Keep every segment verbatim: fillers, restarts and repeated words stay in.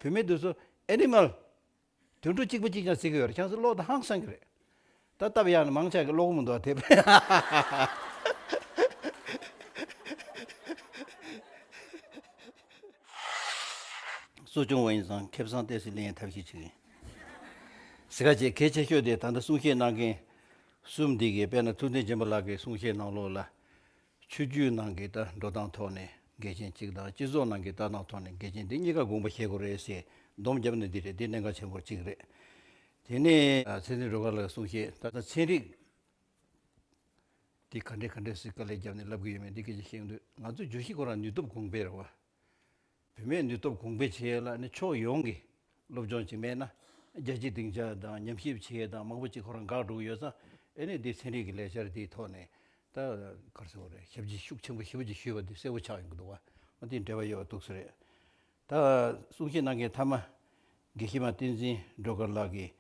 བུད་མེད་དེ་ཚོ་ཨེ་ནི་མལ། དུད་འགྲོ་གཅིག་པ་གཅིག་རྐྱང་བརྩི་གི་ཡོད་རེད། ཁྱེད་ཚོ་ཀློག་དང་ཧང་སང་གི་རེད། ད་སྟབས་ཡག་ནས་མང་ཆེ་གི་ཀློག་གི་མི་འདུག་དེབ། གསོ་སྐྱོང་བ་ཡིན་ཙང་ཁེ་བཟང་ཏོག་ཙམ་ལེན་ཐབས་ཤེས་བྱེད་ཀྱི་ཡིན། ཟེར་ག་བྱས་གལ་ཆེ་ཤོས་དེ་ད་ལྟ་གསུང་བཤད་གནང་མཁན་གསུམ་འདི་གིས། དཔེར་ན་ཐུབ་བསྟན་སྦྱིན་པ་ལགས་ཀྱི་གསུང་བཤད་ནང་ལོགས་ལ། ཆོས་བརྒྱུད་ནང་གི་ད་འགྲོ་སྟངས་ཐོག་ནས་འགལ་རྐྱེན་གཅིག་དང་། སྤྱི་ཚོགས་ནང་གི་ལྟ་སྟངས་ཐོག་ནས་འགལ་རྐྱེན་དེ་གཉིས་ཀ་དགོངས་པ་བཞེས་དགོས་རེད་ཟེར་སྡོམ་བརྒྱབ་ནས་འདི་རེད། འདི་གནད་འགག་ཆེན་པོ་གཅིག་རེད། དེ་ནས་ཨ་ཚེ་བརྟན་སྒྲོལ་དཀར་ལགས་གསུང་བཤད། ད་ལྟ་ཚན་རིག་འདི་ག་འདྲས་ག་འདྲས་སེ་དཀའ་ལས་བརྒྱབ་ནས་བསླབ་གི་ཡོད་མེད་འདི་སྐད་ཆ་བཤད་འདོད། ང་ཚོ་བརྗོད་གཞི་ཁོ་རང་ནུས་སྟོབས་གོང་འཕེལ་རེད་བ། བུད་མེད་ནུས་སྟོབས་གོང་འཕེལ་བྱེད་ཡས་ལ་ནི་ཕྱོགས་ཡོངས་ཀྱི་སློབ་སྦྱོང་ཅིག་མེད་ན། རྒྱལ་སྤྱིའི་སྡིངས་ཆ་དང་ཉམས་ཞིབ་བྱེད་ཡས་དང་མང་པོ་ཅིག་ཁོ་རང་འགག་འགྲོ་གི་ཡོད་ཙང་། ཨེ་ནས་འདི་ཚན་རིག་གི་ལས་འཆར་དེའི་ཐོག་ནས་ད་ག་རེ་ཟེར་དགོས་རེད། ཞབས་ཕྱི་ཤུགས་ཆེན་པོ་ཞེ་པོ་ཅིག་ཞུས་པ་འདི་གསལ་པོ་ཆགས་ཡོང་གི་འདུག་བ། འོ་འདི་འབྲེལ་བ་ཡོད་པ་འདུག་ས་རེད། ད་གསུང་བཤད་གནང་མཁན་མཐའ་མ་དགེ་བཤེས་མ་བསྟན་འཛིན་སྒྲོལ་དཀར་ལགས་ཀྱིས།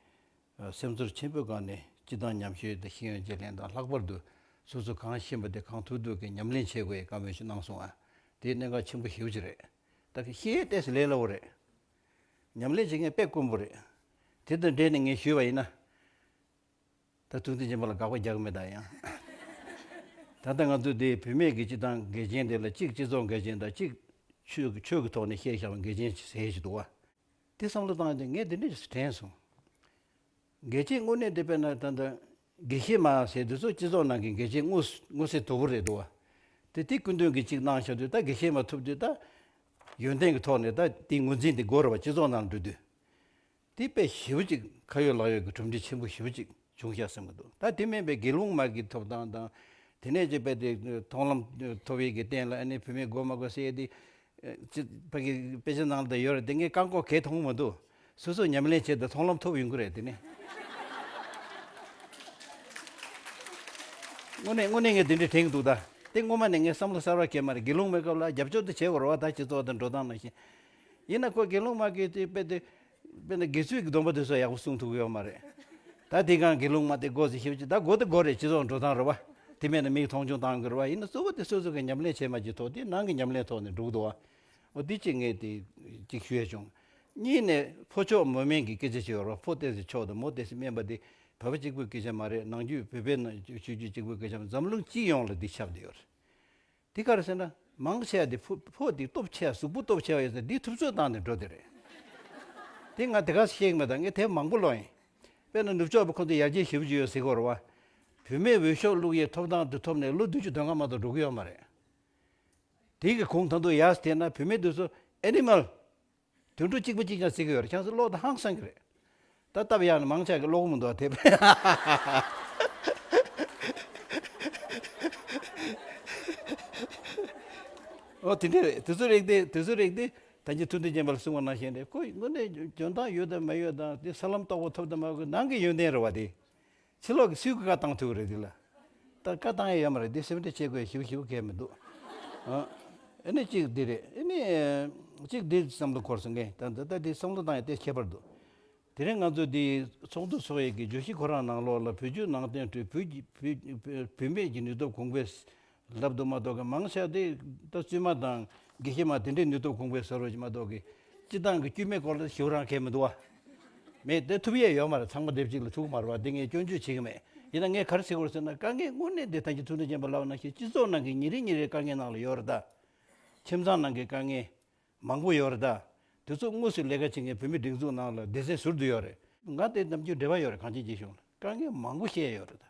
ཨ། སེམས་ཚོར་ཆེན་པོའི་སྒང་ནས་སྤྱིར་བཏང་ཉམས་ཞིབ་དང་ཤེས་ཡོན་བརྗེ་ལེན་དང་། ལྷག་པར་དུ་སོ་སོ་གང་ཤེས་པ་དེ་གང་ཐུབ་ཐུབ་ཀྱིས་ཉམས་ལེན་བྱེད་དགོས་ཡའི་བཀའ་མོལ་ཞིག་གནང་སོང་ཨ། དེ་གནད་འགག་ཆེན་པོ་ཞེ་པོ་ཅིག་རེད། ད་ཤེས་ཡས་ཏོག་ཙམ་ལས་སླ་པོ་རེད། ཉམས་ལེན་བྱེད་མཁན་དཔེ་དཀོན་པོ་རེད། དེ་དང་འབྲེལ་ནས་ངས་ཞུས་པ་ཡིན་ན། ད་ཐུབ་བསྟན་སྦྱིན་པ་ལ་དགག་པ་རྒྱག་གི་མེད་ད་ཡང་། ད་ལྟ་ང་ཚོ་འདི་བུད་མེད་ཀྱི་སྤྱིར་བཏང་འགལ་རྐྱེན་དེ་ལ་གཅིག་སྤྱི་ཚོགས་འགལ་རྐྱེན་དང་། གཅིག་ཆོས་ཆོས་ཀྱི་ཐོག་ནས་བཤད་བཞག་པའི་འགལ་རྐྱེན་ཟེར་ཞིག་འདུག་བ། དེ་བསམ་བློ་བཏང་སྟེ་ངས་འདི་འདྲ་ཞིག་དྲན་སོང་། འགལ་རྐྱེན་དངོས་གནས་དེ་དཔེར་ན་ད་ལྟ་དགེ་བཤེས་མ་ཟེར་དེ་ཚོ་སྤྱི་ཚོགས་ནང་གི་འགལ་རྐྱེན་དངོས་དངོས་གསལ་དོད་པོ་རེད་འདུག་བ། དེ་དེ་སྐུ་མདུན་གྱིས་གཅིག་གནང་བཞག་དུས། ད་དགེ་བཤེས་མ་ཐུབ་དུས། ད་ཡོན་ཏན་གྱི་ཐོག་ནས་ད་དེའི་ངོས་འཛིན་དེ་དགོས་རེད་བ། སྤྱི་ཚོགས་ནང་འགྲོ་དུས། དེ་དཔེ་ཞེ་པོ་ཅིག་ཁ་ཡོད་ལག་ཡོད་ཀྱི་གྲུབ་འབྲས་ཆེན་པོ་ཞེ་པོ་ཅིག་བྱུང་ཤག་བསམ་གྱི་འདུག་ད་དེ་མིན་པའི་དགེ་སློང་མ་གི་ཐོབ་ཐང་དང་། དེ་ནས་ཅིག་དཔེ་དེ་མཐོང་ལམ་ཐོབ་ཡས་ཀྱི་རྟེན་ལ་ཨ་ནི་བུད་མེད་དགོས་མ་དགོས་ཟེར་ཡས་དེ། ཨ། ཅི་ཕ་གི་དཔེ་ཆ་ནང་ལ་ད་ཡོད་རེད། དེ་ངས་བཀག་འགོག་གས་མཐོང་མི་འདུག་སོ་སོ་ཉམས་ལེན་བྱས་ཏེ་མཐོང་ལམ་ཐོབ་ཡོང་གི་རེད། དེ་ནས་དངོས་གནས་དངོས་གནས་ངས་དེ་འདྲ་དྲན་གྱི་འདུག་ད་དེ་སྔོན་མ་ནས་ངས་བསམ་བློ་གསར་པ་བསྐྱེད་མ་རེད། དགེ་སློང་མའི་སྐབས་ལ་རྒྱབ་སྐྱོར་དེ་བྱེད་དགོས་རེད་བ། ད་སྤྱི་ཚོགས་དང་འགྲོ་སྟངས་ནང་བཞིན། ཡིན་ན་ཁོ་དགེ་སློང་མ་གི་དེ་དཔེ་དེ། དཔེར་ན་དགེ་ཚུལ་གྱི་སྡོམ་པ་དེ་ཚོ་ཡག་པོ་སྲུང་ཐུབ་ཀྱི་ཡོད་མ་རེད། ད་དེ་སྒང་དགེ་སློང་མ་དེ་དགོས་ཟེར་ཞེ་པོ་ཅིག་ད་དགོས་དེ་དགོས་རེད། སྤྱི་ཚོགས་འགྲོ་སྟངས་རེད་བ། དེ་མེད་ན་མིས་མཐོང་ཆུང་བཏང་གི་རེད་བ། ཡིན་ན་གཙོ་བོ་དེ་སོ་སོ་གི་ཉམས་ལེན་བྱས་མ་བྱས་ཐོག་དེ་ནང་གི་ཉམས་ལེན་ཐོག་ནས་འགྲོ་གི་འདུག་བ། འོ་དེ་གཅིག་ངས་དེ་གཅིག་ཞུ་ཡ་བྱུང་། གཉིས་ནས་ཕོ་མཆོག་མོ་དམན་གྱི་སྐད་ཆ་ཅིག་ཡོད་རེད་བ། ཕོ་ཏོག་ཙམ་མཆོག་དང་མོ་ཏོག་ཙམ་དམན་པ་དེ་བོད་པ་གཅིག་པུའི་སྐད་ཆ་མ་རེད། ནང་རྒྱུད་བོད་པའི་ནང་ཆོས་བརྒྱུད་གཅིག་པུའི་སྐད་ཆ་མ། འཛམ་གླིང་སྤྱི་ཡོངས་ལ་འདི་ཁྱབ་བསྡད་ཡོད་རེད། དེ་ག་རེ་ཟེར་ན། མང་ཆེ་བ་དེ་ཕོ་ཕོ་དེ་སྟོབས་ཆེ་བ། གཟུགས་པོ་སྟོབས་ཆེ་བ་ཡོད་ཚད་འདི་ཐུབ་ཚོད་བཏང་ནས་འགྲོ་དེ་རེད། དེ་ང་དེ་ག་ཤེས་ཀྱི་མེད། ད་ངས་དེབ་མང་པོ་ཀློག་ཡིན། དཔེར་ན་ནུབ་ཕྱོགས་པ་ཁོ་ཚོ་ཡར་རྒྱས་ཞེ་པོ་ཅིག་ཡོད་ཟེར་གྱི་ཡོད་རེད་བ། བུད་མེད་འོས་ཤོག་བླུག་ཡས་ཐོབ་ཐང་དེ་ཐོབ་ནས་ལོ་བདུན་ཅུ་དོན་ལྔ་མ་གཏོགས་འགྲོ་གི་ཡོད་མ་རེད། དེ་གི་གོང་ད་དུང་ཡར་བལྟས་ན་བུད་མེད་དེ་ཚོ་ཨེ་ནི་མལ། དུད་འགྲོ་གཅིག་པ་གཅིག་རྐྱང་བརྩི་གི་ཡོད་རེད། ཁྱེད་ཚོ་ཀློག་དང་ཧང་སང་གི་རེད། ད་སྟབས་ཡག་ནས་མང་ཆེ་གིས་ཀློག་གི་མི་འདུག་བ་དེབ། ཨོ་དེ་འདྲ་རེད། དེ་ཚོ་རིགས་དེ་དེ་ཚོ་རིགས་དེ་ད་ཅི་ཐུབ་བསྟན་སྦྱིན་པ་ལ་གསུངས་པ་ནང་བཞིན་རེད། ཁོ་དངོས་གནས་འཇོན་ཐང་ཡོད་དམ་མེད་ཡོད་དང་། དེ་ས་ལམ་རྟོགས་པ་ཐོབ་དམ་མ་ཐོབ་ནང་གི་ཡོན་ཏན་རེད་བ། དེ་ཕྱི་ལོགས་ཀྱི་སུས་ཀྱིས་བཀའ་བཏང་ཐུབ་ཀྱི་རེད། དེ་ལ་ད་བཀའ་བཏང་ཡ་ཡོད་མ་རེད། དེ་སེམས་ཁྲལ་བྱེད་དགོས་ཞེ་པོ་ཞེ་པོ་གང་ཡང་མི་འདུག་ཨ་ནི་གཅིག་འདི་རེད། ཨ་ནི་གཅིག་འདི་བསམ་བློ་འཁོར་སོང་། ངས་ད་ད་ད་འདི་བསམ་བློ་བཏང་ཡ་དེ་ཁྱད་པར་འདུག་དེ་རིང་ང་ཚོ་འདི་ཚོགས་འདུ་ཚོགས་ཡས་ཀྱི་བརྗོད་གཞི་ཁོ་རང་ནང་ལོགས་ལ་བོད་བརྒྱུད་ནང་བསྟན་ཁྲོད་བོད་ཀྱི་བོད་བོད་བུད་མེད་ཀྱི་ནུས་སྟོབས་གོང་འཕེལ་ལབ་འདུག་མ་གཏོགས་ཀྱི། མང་ཆེ་བ་དེ་ད་བཙུན་མ་དང་དགེ་བཤེས་མ་དེ་འདྲའི་ནུས་སྟོབས་གོང་འཕེལ་ཟེར་རོ་ཅིག་མ་གཏོགས་ཀྱི། སྤྱིར་བཏང་གི་དཀྱུས་མའི་སྐོར་ལ་ཞེ་པོ་རང་གང་ཡང་མི་འདུག་བ། མེད་དེ་ཐུབ་ཡས་ཡོད་མ་རེད། ཚང་མ་དེབ་གཅིག་ལ་ཐུག་མ་རེད་བ། དེ་ངས་སྐྱོན་བརྗོད་བྱེད་ཀྱི་མེད། ཡིན་ན་ངས་ག་རེ་ཟེར་དགོས་རེད་ཟེར་ན། དཀའ་ངལ་དངོས་གནས་དེ་ད་ཅི་ཐུབ་བསྟན་སྦྱིན་པ་ལབ་ནང་བཞིན་སྤྱི་ཚོགས་ནང་གི་ཉིན་རེ་ཉིན་རེའི་དཀའ་ངལ་ནང་ལ་ཡོད་རེད་ད། ཁྱིམ་ཚང་ནང་གི་དཀའ་ངལ་མང་པོ་ཡོད་རེད་ད། དེ་ཚོ་དངོས་སུ་ལས་ཀ་བྱེད་མཁན་བོད་མིའི་སྒྲིག་འཛུགས་ནང་ལ་སྡེ་ཚན་ཟུར་དུ་ཡོད་རེད། ང་དེ་ནམ་རྒྱུན་འབྲེལ་བ་ཡོད་རེད། གངས་ཅན་སྐྱིད་གཤོངས་ལ་དཀའ་ངལ་མང་པོ་བཤད་ཡོད་རེད་ད།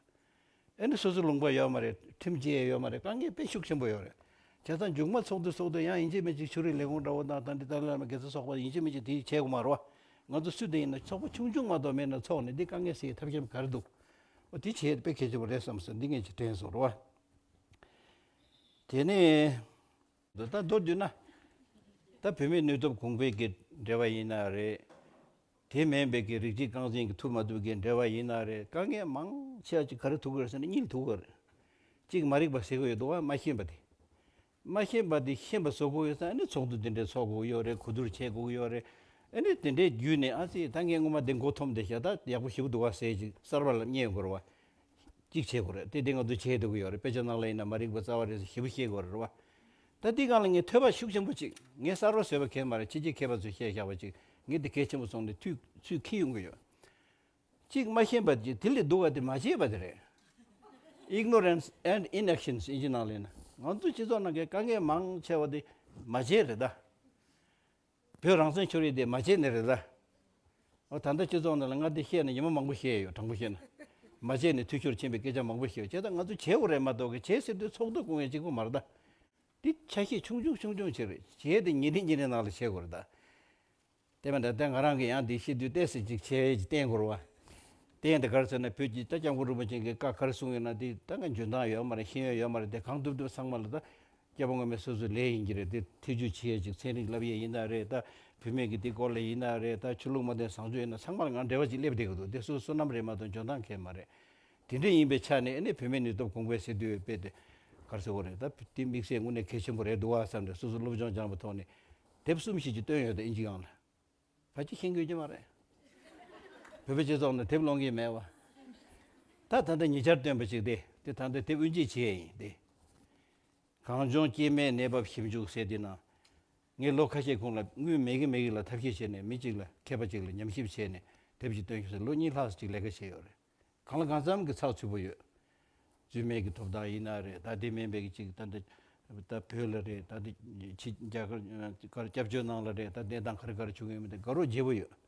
ཨེ་ནི་སོ་སོ་ལུང་པ་ཡོད་མ་རེད། ཁྲིམས་བཅད་ཡོད་མ་རེད། དཀའ་ངལ་དཔེ་ཤུགས་ཆེན་པོ་ཡོད་རེད། བྱས་ཙང་མཇུག་མ་ཚོགས་འདུ་ཚོགས་དུས་ཡང་ཡིན་གཅིག་མིན་གཅིག་ཆོས་རིག་ལས་ཁུངས་འདྲ་བོ་དང་། ད་འདི་ཏཱ་ལའི་བླ་མ་དགེ་རྩ་ཚོགས་པ་ཡིན་གཅིག་མིན་གཅིག་དེ་བྱེད་དགོས་མ་རེད་བ། ང་ཚོ་སུ་དེ་ཡིན་ན་ཚོགས་པ་ཆུང་ཆུང་མ་གཏོགས་མེད་ན་ཚོགས་ནས་འདི་དཀའ་ངལ་སེལ་ཐབས་ཤེས་ག་རེ་འདུག་འོ་དེ་བྱེད་དཔེ་གལ་ཆེན་པོ་རེད་བསམ་སོང་། འདི་ངས་ཅིག་དྲན་སོང་རེད་བ། དེ་ནས་ད་མདོར་བསྡུས་ན། ད་བུད་མེད་ནུས་སྟོབས་གོང་འཕེལ་གྱི་འབྲེལ་བ་ཡིན་ན་རེད། དེ་མིན་པའི་གི་རིགས་གཅིག་རྐང་འཛིན་གྱི་ཐུབ་མ་ཐུབ་ཀྱི་འབྲེལ་བ་ཡིན་ན་རེད། དཀའ་ངལ་མང་ཆེ་བ་ཅིག་ག་རེ་ཐུག་གི་རེད་ཟེར་ན་གཉིས་ལ་ཐུག་གི་རེད། གཅིག་མ་རིག་པ་ཟེར་གི་ཡོད་འདུག་བ། མ་ཤེས་པ་དེ། མ་ཤེས་པ་དེ་ཤེས་པ་བཟོ་དགོས་ཡོད་ཙང་། ཨ་ནི་ཚོགས་འདུ་དེ་འདྲའི་ཚོགས་དགོས་ཡོད་རེད། གོ་བསྡུར་བྱེད་དགོས་ཡོད་རེད། ཨ་ནི་དེ་འདྲའི་བརྒྱུད་ནས། ཨ་ཙི་ད་ངས་སྔོན་མ་དེ་མགོ་འཐོམས་བསྡད་ཤག་ད་ཡག་པོ་ཞེ་པོ་འདུག་བ་ཟེར་ཅིག་གསར་པ་ལ་རྙེད་དགོས་རེད་བ། གཅིག་བྱེད་དགོས་རེད། དེ་དེ་ང་ཚོ་བྱེད་ཐུབ་ཀྱི་ཡོད་རེད། དཔེ་ཆ་ནང་ལ་ཡིན་ན་མ་རིག་པ་རྩ་བ་རེད་ཟེར་ཞེ་པོ་བཤད་དགོས་རེད་བ། ད་དེའི་སྒང་ལ་ངས་ཐོས་པ་ཤུགས་ཆེན་པོ་ཅིག་ངས་གསར་པ་བཟོས་པ་གང་ཡང་མ་རེད། ཕྱི་རྒྱལ་མཁས་པ་ཚོས་བཤད་བཞག་པ་ཅིག་ངས་འདི་གལ་ཆེན་པོ་སོང་ནས་ཚུར་ཚུར་འཁྱེར་ཡོང་གི་ཡོད། གཅིག་མ་ཤེས་པ་དེ་དེ་ལས་སྡུག་པ་དེ་མ་བྱས་པ་དེ་རེད། Ignorance and inaction ཨིན་ཇི་ནང་ལ་ཡིན་ན། ང་ཚོ་སྤྱི་ཚོགས་ནང་གི་དཀའ་ངལ་མང་ཆེ་བ་དེ་མ་བྱས་རེད་ད། བོད་རང་བཙན་ཤོར་ཡས་དེ་མ་བྱས་ནས་རེད་ད། འོ་ད་ལྟ་སྤྱི་ཚོགས་ནང་ལ་ང་འདི་བཤད་ན་ཉི་མ་མང་པོ་བཤད་ཡོད། དྲང་པོ་བཤད་ན། མ་བྱས་ནས་འཐུས་ཤོར་ཕྱིན་པའི་སྐད་ཆ་མང་པོ་བཤད་ཡོད། བྱས་ཙང་ང་ཚོ་བྱེད་དགོས་རེད་མ་གཏོགས་གི་བྱེད་ཟེར་དུས་ཚོགས་འདུ་སྐོང་ཡས་གཅིག་པོ་མ་རེད་ད། འདི་ཆ་ཤས་ཆུང་ཆུང་ཆུང་ཆུང་ཅིག་རེད། བྱས་ཏེ་ཉིན་རེ་ཉིན་རེ་ནང་ལ་བྱེད་དགོས་རེད་ད། དེ་མིན་ད་ལྟ་ང་རང་གིས་ཡང་འདི་བཤད་དུས་ཏོག་ཙམ་ཅིག་བྱས་ཅིག་བསྟན་དགོས་རེད་བ། བསྟན་དེ་ག་རེ་ཟེར་ན། བོད་ཀྱི་ད་སྐྱབས་མགོན་རིན་པོ་ཆེ་གིས་བཀའ་ག་རེ་གསུངས་ཡོད་ན་དེ་ད་ང་འཇོན་ཐང་ཡོད་མ་རེད། ཤེས་ཡོན་ཡོད་མ་རེད། དེ་གང་ཐུབ་ཐུབ་ཚང་མ་ལ་ད་སྐྱབས་མགོན་མེད་སོ་སོའི་ལས་ཡིན་གྱི་རེད། དེ་ཐེ་ཇུས་བྱེད་ཡས་ཅིག་ཚན་རིག་བསླབ་ཡས་ཡིན་ན་རེད། ད་བུད་མེད་ཀྱི་དེ་སྐོར་ལ་ཡིན་ན་རེད། ད་ཆོས་ལུགས་མ་འདྲེས་བཟང་སྤྱོད་ཡིན་ན་ཚང་མ་ལ་ང་འབྲེལ་བ་ཅིག་སླེབས་བསྡད་ཀྱི་འདུག་དེ་སོ་བསོད་ནམས་རེད་མ་གཏོགས་འཇོན་ཐང་གང་ཡང་མ་རེད། དེ་འདྲ་ཡིན་པའི་ཆ་ནས་ཨ་ནི་བུད་མེད་ནུས་སྟོབས་གོང་འཕེལ་ཟེར་དུས་དཔེ་དེ་ག་རེ་ཟེར་དགོས་རེད། ད་དེ་དམིགས་བསལ་དངོས་གནས་གལ་ཆེན་པོ་རེད་འདུག་བ་བསམ་ནས་སོ་སོ་སློབ་སྦྱོང་སྦྱངས་པའི་ཐོག་ནས་དེབ་གསུམ་བཞི་ཅིག་བཏོན་ཡོད་དེ་ཨིན་ཇི་སྒང་ལ། ཕལ་ཆེར་ཤེས་ཀྱི་ཡོད་ཀྱི་མ་རེད། བོད་པའི་སྤྱི་ཚོགས་ནང་དེབ་ཀློག་མཁན་མེད་བ། ད་ད་ལྟ་ཉེ་ཆར་བཏོན་པ་ཅིག་དེ་དེ་ད་ལྟ་དེབ་དབུ་འབྱེད་བྱས་ཡིན་དེ། གངས་ལྗོངས་སྐྱེས་མའི་གནས་བབ་ཞིབ་འཇུག་ཟེར་དེ་ནང་། ངས་ལོ་ཁ་ཤས་གོང་ལ་དངུལ་མེད་ཀི་མེད་ཀི་ལ་ཐབས་ཤེས་བྱས་ནས་མི་གཅིག་ལ་མཁས་པ་གཅིག་ལ་ཉམས་ཞིབ་བྱས་ནས་དེབ་ཅིག་བཏོན་ཤོག་ཟེར། ལོ་གཉིས་ལྷག་ཅིག་ལས་ཀ་བྱས་ཡོད་རེད། གང་ལ་གང་འཚམ་གྱི་ཚགས་ཚུད་པོ་ཡོད། རྩིས་མེད་ཀྱི་ཐོབ་ཐང་ཡིན་ན་རེད། ད་དེ་མིན་པའི་གི་ཅིག་ད་འདི་ད་བོད་ལ་རེད། ད་འདི་ཕྱི་རྒྱ་གར་གར་སྐྱབས་བཅོལ་ནང་ལ་རེད། ད་གནས་སྟངས་ག་རེ་ག་རེ་བྱུང་ཡོད་མེད་དེ་དགའ་རོགས་བརྗེ་པོ་ཡོད།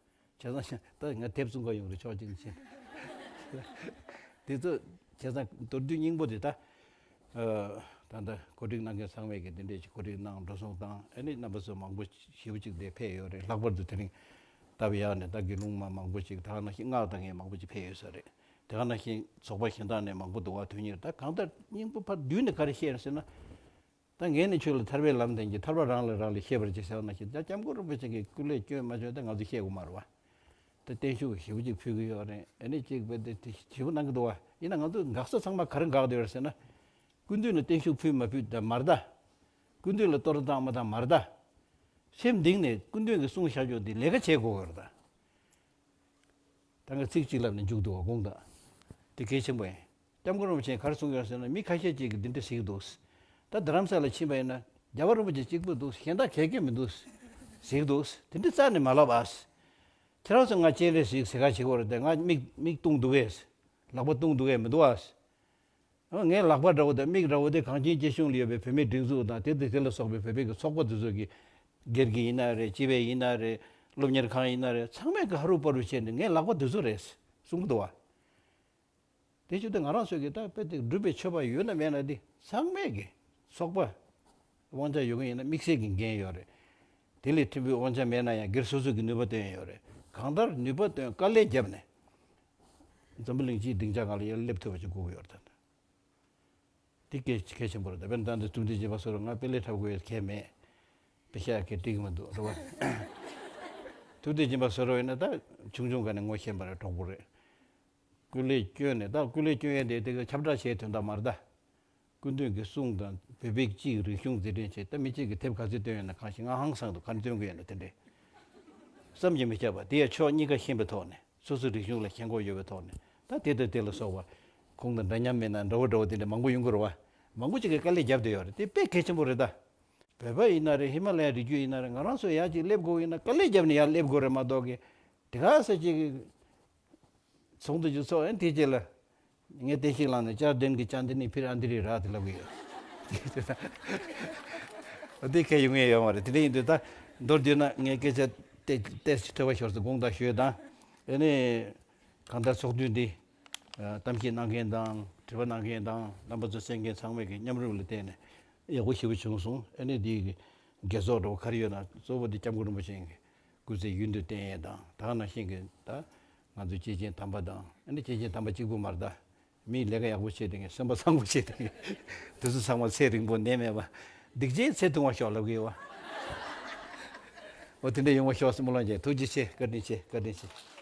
བྱས་ཙང་ད་ང་དེབ་གསུང་ག་ཡོང་རེད། ཆོག་ཅིག་བྱེད། དེ་ཚོ་བྱས་ཙང་མདོར་བསྡུས་སྙིང་པོ་དེ་ད་ད་ལྟ་གོ་སྒྲིག་གནང་མཁན་ཚང་མས་ཀྱི་དེ་འདྲས་ཅིག་གོ་སྒྲིག་གནང་འགྲོ་སོང་བཏང་། ཨ་ནི་རྣམ་པ་ཚོ་མང་པོ་ཞེ་པོ་ཅིག་དེ་ཕེབས་ཡོད་རེད། ལྷག་པར་དུ་དེ་རིང་སྟབས་ཡག་ནས་ད་དགེ་སློང་མ་མང་པོ་ཅིག་ད་ག་ནང་བཞིན་སྔགས་བཏང་མཁན་མང་པོ་ཅིག་ཕེབས་ཡོད་ས་རེད། དེ་ག་ནང་བཞིན་ཚོགས་པ་གཞན་དག་ནས་མང་པོ་འདུག་བ། དོན་གཉེར་ད་གང་ལྟར་སྙིང་པོ་ཕར་བསྡུས་ནས་ག་རེ་བཤད་ཟེར་ན། ད་ངས་ནི་ཁྱོད་ལ་ཐར་པའི་ལམ་བསྟན་གྱི་ཐར་པ་རང་ལ་རག་ལས་ཤེས་པར་གྱིས་ཟེར་བ་ནང་བཞིན། ད་སྐྱབས་མགོན་རིན་པོ་ཆེ་གིས་སྐུ་ལས་བསྐྱོན་མ་བསྐྱོན་ད་ང་ཚོ་ཤེས་དགོས་མ་རེད་བ། ད་བརྟན་བཞུགས་ཞེ་པོ་ཅིག་ཕུལ་གྱི་ཡོད་རེད། ཨ་ནི་གཅིག་བས་དེ་དེ་ཞེ་པོ་གནང་གི་འདུག་བ། ཡིན་ན་ང་ཚོ་འགག་ས་ཚང་མ་ག་རེ་འགག་བསྡད་ཡོད་རེད་ཟེར་ན། སྐུ་མདུན་ལ་བརྟན་བཞུགས་ཕུལ་མ་ཕུལ་ད་མ་རེད་ད། སྐུ་མདུན་ལ་གཏོར་བཏང་མ་བཏང་མ་རེད་ད། སེམས་གཏིང་ནས་སྐུ་མདུན་གྱིས་གསུངས་བཞག་ཆོག་འདི་ལས་ཀ་བྱེད་དགོས་ཀྱི་རེད་ད། ད་ང་ཚིག་གཅིག་ལབ་ནས་མཇུག་བསྡུ་བ་དགོངས་དག་དེ་གལ་ཆེན་པོ་ཡིན། སྐྱབས་མགོན་རིན་པོ་ཆེས་ག་རེ་གསུངས་ཡོད་ཟེར་ན། མི་ཁ་ཤས་ཅིག་གིས་འདི་འདྲ་ཟེར་གྱི་འདུག་ད་རྡ་རམ་ས་ལ་ཕྱིན་པ་ཡིན་ན་རྒྱལ་བ་རིན་པོ་ཆེ་གཅིག་པུ་འདུག་གཞན་དག་ག་གེ་མི་འདུག་ཟེར་གྱི་འདུག་དེ་འདྲ་རྩ་ནས་མ་ལབ་ཨ། ཁྱེད་རང་ཚོ་ང་སྤྱན་རས་གཟིགས་ཟེར་ག་བྱེད་དགོས་རེད་དེ། ང་མིག་མིག་བཏུང་འདུག་གས། ལག་པ་བཏུང་འདུག་གས་མི་འདུག་ཨ། ཨ། ངའི་ལག་པ་འདྲ་བོ་དང་མིག་འདྲ་བོ་དེ་གངས་ཅན་སྐྱིད་གཤོངས་ལ་ཡོད་པའི་བོད་མིའི་སྒྲིག་འཛུགས་དང་དེ་དང་དེ་ལ་སོགས་པའི་བོད་པའི་གི་ཚོགས་པ་དེ་ཚོ་གི། སྒེར་གྱི་ཡིན་ན་རེད། སྤྱི་པའི་ཡིན་ན་རེད། སློབ་གཉེར་ཁང་ཡིན་ན་རེད། ཚང་མས་གི་ཧ་རུ་པ་རུ་བྱས་ནས་ངའི་ལག་པ་དེ་ཚོ་རེད་གསུང་གི་འདུག་བ། དེ་བྱས་ཏེ་ང་རང་ཚོས་གི་ད་དཔེ་དེ་སྒྲུབ་པའི་མཆོད་པ་ཡོད་ན་མེད་ན་དེ་ཚང་མས་གི་ཚོགས་པ་དབང་ཆ་ཡོད་མཁན་ཡིན་ན་དམིགས་བསལ་གྱི་འགན་ཡོད་རེད། དེ་ལས་ཕྲན་བུའི་དབང་ཆ་མེད་ན་ཡང་སྒེར་སོ་སོ་གི་ནུས་པ་བཏོན་ཡོད་རེད། གང་ལྟར་ནུས་པ་བཏོན་དཀའ་ལས་བརྒྱབ་ནས་འཛམ་བུ་གླིང་སྤྱིའི་སྡིངས་ཆ་སྒང་ལ་ཡར་སླེབས་ཐུབ་པ་ཅིག་དགོས་ཀྱི་ཡོད་རེད་ད། འདི་གལ་གལ་ཆེན་པོ་རེད། ད་དཔེར་ན་ད་འདི་ཐུབ་བསྟན་སྦྱིན་པ་བཟོ་རུ་ང་དཔེ་ལས་འཁྲབ་དགོས་ཡ་གལ་མེད། དཔེ་བཤད་ཡ་གལ་འགྲིག་གི་མི་འདུག་རེད་བ། ཐུབ་བསྟན་སྦྱིན་པ་བཟོ་རུ་ཡིན་ན་ད་ཆུང་ཆུང་སྒང་ནས་ངོ་ཤེས་པ་རེད། གྲོགས་པོ་རེད། སྐུ་ལས་བསྐྱོན་ནས། ད་སྐུ་ལས་བསྐྱོན་ཡ་དེ་དེ་ག་ཁྱབ་བསྒྲགས་བྱེད་དོན་དག་མ་རེད་ད། སྐུ་མདུན་གྱི་གསུང་དང་བོད་པའི་སྤྱིའི་རིག་གཞུང་མཛད་འཕྲིན་བྱས། ད་མི་གཅིག་གིས་དེབ་ག་ཚོད་བཏོན་ཡོད་ན། གང་ཞིག་ང་ཧང་སངས་འདུག་ག་རེ་བཏོན་གི་ཡོད་ན་དེ་འདྲས། བསམ་གྱིས་མི་ཁྱབ་པ་དེ་ཡ་ཕྱོགས་གཉིས་ཀ་ཤེས་པའི་ཐོག་ནས། སོ་སོའི་རིག་གཞུང་ལ་ཞེན་ཁོག་ཡོད་པའི་ཐོག་ནས། ད་དེ་དང་དེ་ལ་སོགས་པ་ཁོང་དང་འདྲ་མཉམ་མིན་ན་འདྲ་བོ་འདྲ་བོ་དེ་འདྲ་མང་པོ་ཡོང་གི་རེད་བ། མང་པོ་ཅིག་གིས་དཀའ་ལས་བརྒྱབ་བསྡད་ཡོད་རེད། དེ་དཔེ་གལ་ཆེན་པོ་རེད་ད། བོད་པ་ཡིན་ན་རེད། ཧི་མ་ལ་ཡའི་རི་རྒྱུད་ཡིན་ན་རེད། ང་རང་ཚོ་ཡར་ཅིག་སླེབས་དགོས་ཡིན་ན་དཀའ་ལས་བརྒྱབ་ནས་ཡར་སླེབས་དགོས་རེད་མ་གཏོགས་གི། དེ་ག་ས་ཅིག་གི་ཚོགས་འདུ་ཅིག་ཚོགས། ཨ་ནི་དེ་རྗེས་ལ་ངས་བསྟན་བཤིག་ལངས་ནས། བཅར་དན་གྱི་བཅར་འདི་ནི་ཕིར་ཨ་འདི་རི་ར་དེ་ལབ་གི་ཡོད། འདི་གལ་ཡོང་ངེས་ཡོད་མ་རེད། དེ་འདྲ་ཡིན་དུས་ད་མདོར་བསྡུས་ན་ངས་སྐད་ཆ་ཏེ་ཏེ་ཐོས་པ་ཤོར་སོང་དགོངས་དག་ཞུ་དང་། ཨ་ནི་གང་ལྟར་ཚོགས་འདུ་འདི་གཏམ་བཤད་གནང་མཁན་དང་དྲི་བ་གནང་མཁན་དང་རྣམ་པ་ཚོ་གསན་མཁན་ཚང་མས་ཀྱི་མཉམ་རུབ་ལ་བརྟེན་ནས་ཡག་པོ་ཞེ་པོ་བྱུང་སོང་། ཨ་ནི་འདི་གི་དགེ་ཚོགས་འདྲ་བོ་ག་རེ་ཡོད་ན་གཙོ་བོ་འདི་སྐྱབས་མགོན་རིན་པོ་ཆེ་གི་སྐུ་ཚེ་ཡུན་དུ་བརྟན་ཡས་དང་། ད་ག་ནང་བཞིན་གྱི་ད་ང་ཚོའི་སྐྱེས་ཆེན་དམ་པ་དང་། ཨ་ནི་སྐྱེས་ཆེན་དམ་པ་གཅིག་པུ་མ་རེད་ད། མིས་ལས་ཀ་ཡག་པོ་བྱས་དེ་ངས་སེམས་པ་བཟང་པོ་བྱས་དེ་ངས་དེ་ཚོ་ཚང་མ་ཚེ་རིང་པོ་ནད་མེད་པ། སྡིག་ཅན་ཚེ་ཐུང་བ་ཤོག་ལབ་གི་ཡོད་བ། འོ་དེ་འདྲ་ཡོང་བ་ཤོག་སྨོན་ལམ་རྒྱག་ཐུགས་རྗེ་ཆེ། བཀའ་དྲིན་ཆེ། བཀའ་དྲིན་ཆེ།